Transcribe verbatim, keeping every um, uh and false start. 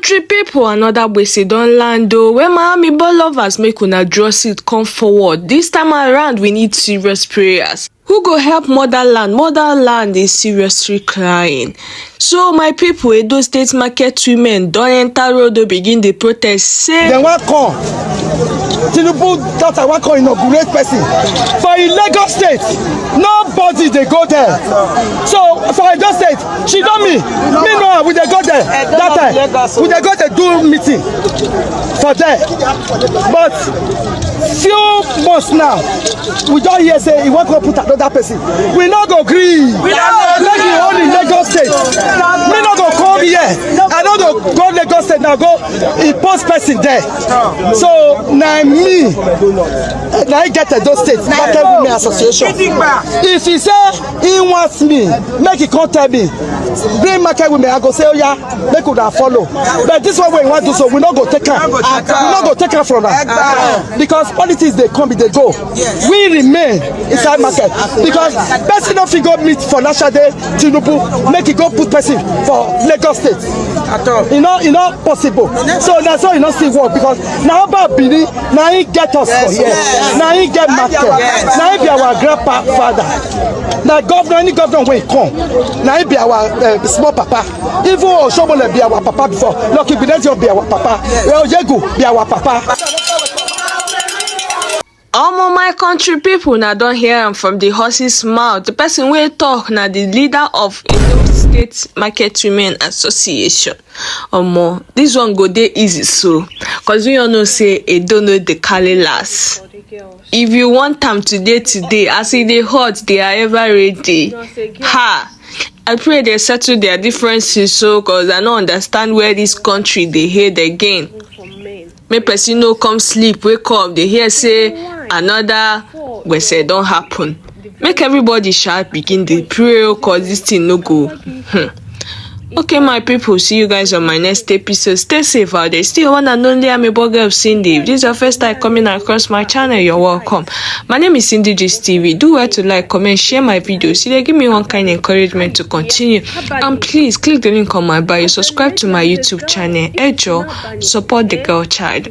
Three people, another gbese don land o. When Miami ball lovers, make una draw seat, come forward. This time around, we need serious prayers. Who go help motherland? Motherland is seriously crying. So my people, Edo State market women don enter road to begin the protest. Say dem wan come. Tinubu daughter wan come inaugurate person for in Lagos State. Nobody dey go there. So for Edo State, she don me. Me no, we dey go there that time. We dey go there do meeting for there. But few months now, we don hear say he wan go put another person. We no go gree. We no go gree. Make the whole in Lagos State. Me no go come here. I no go go Lagos State now go impose person there. So na me. Na I get Edo State Market Women Association. If he say he wants me, make he come tell me. Bring market women, I go say, oh yeah, make una follow. But this one wey he wan do so, we no go take am. We no go take am from am. Because politics dey come, e dey go. We remain inside market because person no fit go meet for National Day Tinubu, make e go put person for Lagos State. E no, e no possible. So na so e no still work because na Oba Benin na him get us for here. Na him get market. Na him be our grandpa father. Na governor, any governor wey come, na him be our uh, small papa. Even Oshomole be our papa before. Lucky Igbinedion be our papa. Oyegu be our papa. Omo, my country people, na don hear am from the horse's mouth. The person wey talk na the leader of Edo State Market Women Association. Omo, this one go dey easy so, cause we all know say Edo no dey carry last. If you want am today, today, as e dey hot, they are ever ready. Ha! I pray they settle their differences so, cause I no understand where this country dey head again. Make person no come sleep, wake up, dey hear say another gbese don happen. Make everybody sha begin dey pray o, cause this thing no go. Hmm. Okay, my people, see you guys on my next episode. Stay safe out there. Still one and only, I'm a boy girl, Cindy. If this is your first time coming across my channel, you're welcome. My name is Cindy Gist T V. Do well to like, comment, share my videos. You dey give me one kind encouragement to continue. And please click the link on my bio, subscribe to my YouTube channel. Ẹ jọ̀ọ́, support the girl child.